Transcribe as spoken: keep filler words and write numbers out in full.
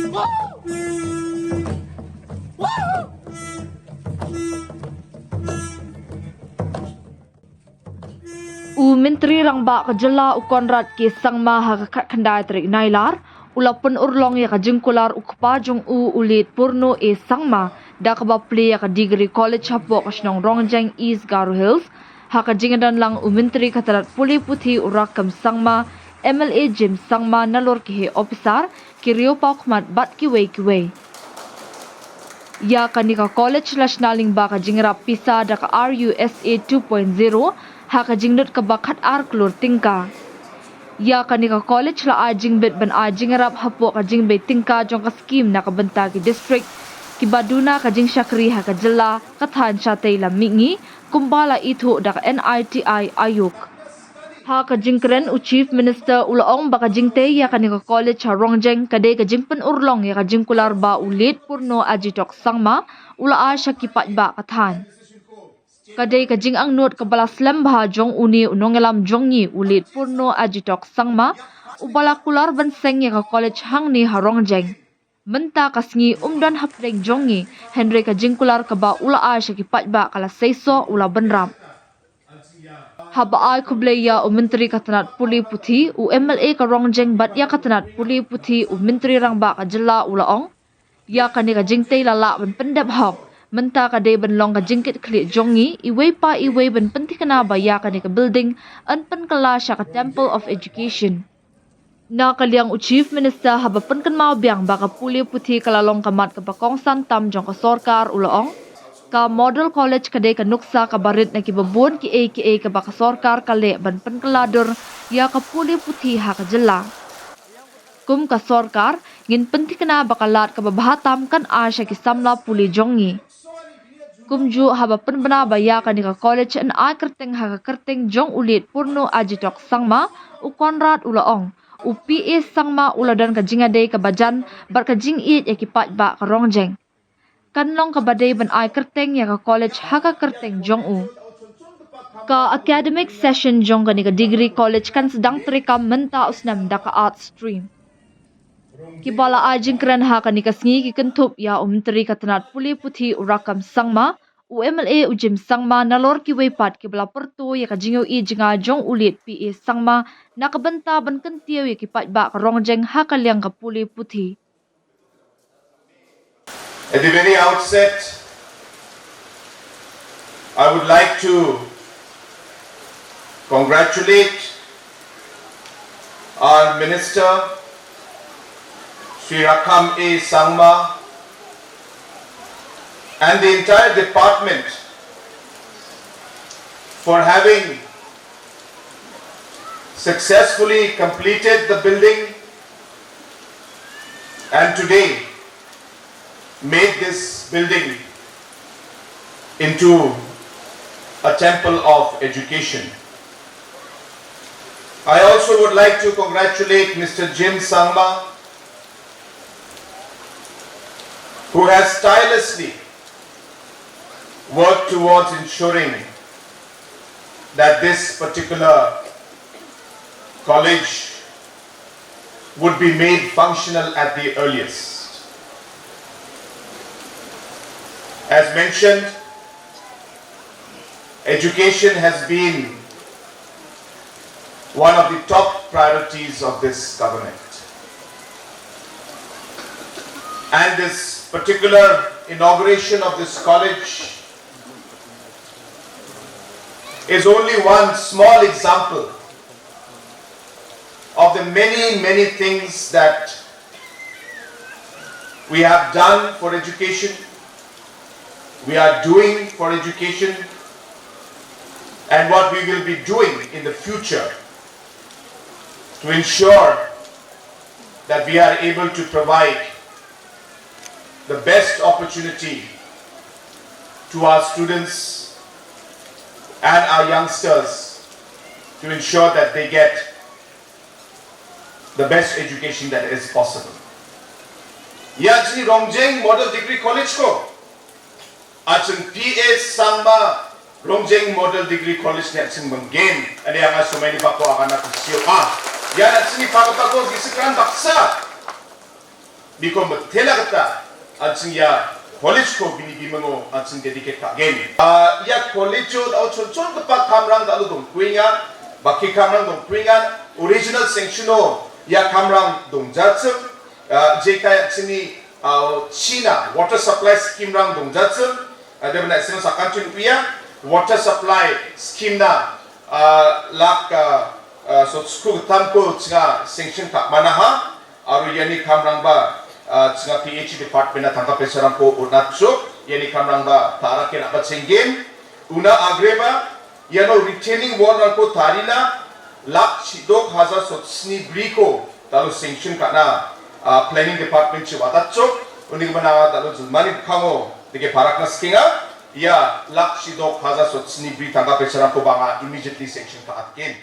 U Myntri Rangbah ka Jylla u Conrad K Sangma ha ka khatkhyndai tarik Nailar u la pynurlong ïa ka jingkular u kpa jong u u L Purno A Sangma da kaba plie ïa ka Degree College hapoh ka shnong Rongjeng, East Garo Hills, ha ka jingdon lang u Myntri ka tnat pule puthi u Rakkam Sangma, M L A James Sangma nalor ki heh ophisar, ki riew pawkhmat bad kiwei kiwei. Ïa kane ka college la shna lyngba ka jingïarap pisa da ka R U S A two point zero ha ka jinglut kaba khatar klur tyngka. Ïa kane ka college la ai jingbit ban ai jingïarap hapoh ka jingbei tyngka jong ka skim na ka bynta ki district kiba duna ka jingshakri ha ka jylla, ka thaiñ shatei lam mihngi, kumba la ithuh da ka N I T I Aayog. Ha ka jingkren u Chief Minister u la ong ba ka jingtei ïa kane ka college ha Rongjeng ka dei ka jingpynurlong ïa ka jingkular ba u L Purno Ajitok Sangma u la ai sha ki paidbah ka thaiñ. Ka dei ka jingangnud kaba la slem bha jong une u nongïalam jong ngi u L Purno Ajitok Sangma uba la kular ban seng ïa ka college hangne ha Rongjeng. Mynta ka sngi um don hapdeng jong ngi, hynrei ka jingkular kaba u la ai sha ki paidbah ka la seisoh, u la bynrap. Haba ai khublei ïa u Myntri ka tnat pule puthi, u M L A ka Rongjeng bad ïa ka tnat pule puthi u Myntri Rangbah ka Jylla u la ong, ïa kane ka jingtei la lah ban pyndep hok. Mynta ka dei ban long ka jingkitkhlieh jong ngi iwei pa iwei ban pynthikna ba ïa kane ka building yn pynkylla sha ka Temple of Education. Na ka liang u Chief Minister haba pynkynmaw biang ba ka pule puthi ka la long ka mat kaba kongsan tam jong ka sorkar u la ong, ka Model College ka dei ka nuksa kaba rit na kiba bun kiei kiei kaba ka sorkar ka leh ban pynkylla dur ïa ka pule puthi ha ka jylla. Kum ka sorkar, ngin pynthikna ba ka lad kaba bha tam kan ai sha ki samla pule jong ngi. Kumjuh haba pynbna ba ïa kane ka college yn ai kyrteng ha ka kyrteng jong u L Purno Ajitok Sangma, u Conrad u la ong, u P A Sangma u la don ka jingïadei kaba jan bad ka jingïeit ïa ki paidbah ka Rongjeng. Kan long kaba dei ban ai kyrteng ïa ka college ha ka kyrteng jong u. Ka academic session jong kane ka Degree College kan sdang treikam mynta u snem da ka Arts Stream. Kiba la ai jingkren ha kane ka sngi ki kynthup ïa u Myntri ka tnat pule puthi u Rakkam Sangma, u M L A u James Sangma nalor kiwei pat kiba la pyrto ïa ka jingïohi jngai jong u L P A Sangma na ka bynta ban kyntiew ïa ki paidbah ka Rongjeng ha ka liang ka pule puthi. At the very outset, I would like to congratulate our Minister, Shri Rakkam A Sangma, and the entire department for having successfully completed the building and today made this building into a temple of education. I also would like to congratulate Mister Jim Sangma, who has tirelessly worked towards ensuring that this particular college would be made functional at the earliest. As mentioned, education has been one of the top priorities of this government. And this particular inauguration of this college is only one small example of the many, many things that we have done for education, we are doing for education, and what we will be doing in the future to ensure that we are able to provide the best opportunity to our students and our youngsters to ensure that they get the best education that is possible. Ïa jingïaid Rongjeng Model Degree College ko, ïa jingïaid P A Sangma Rongjeng Model Degree College ne jingmenggen, ane ïa nga sumai ni bako akan aku siu a. Ïa jingïaid pako pako ki sekran baksa. Biko mynta la kata, an sing ïa college ko bini bimang o an sing dedicate ka gen. Ah, ïa college o da o chon chon kata kamrang da lo dong kuinga, ba ki kamrang dong kuinga, original sanction o ïa kamrang dong jatsem, ah, je ka ïa sini, ah, China water supply scheme rang dong jatsem, ah, da bana sino sa continue ïa water supply scheme na, ah, lak, ah, ah, so sku tam ko chinga sanction ka mana ha, Aru ïa ni kamrang ba, ah, chinga P H E department na tangka pesa rang ko unat chuk, ïa ni kamrang ba tara kena ba chenggen, una agreba, ïa no retaining wall rang ko tarina, lak chidok hajar sot sni bri ko, da lo sanction ka na, ah, planning department chi watat chuk, uni mana da lo jumani khango, dege parak na skinga, ïa lak chidok hajar sot sni bri tangka pesa rang ko ba nga immediately sanction ka atkin.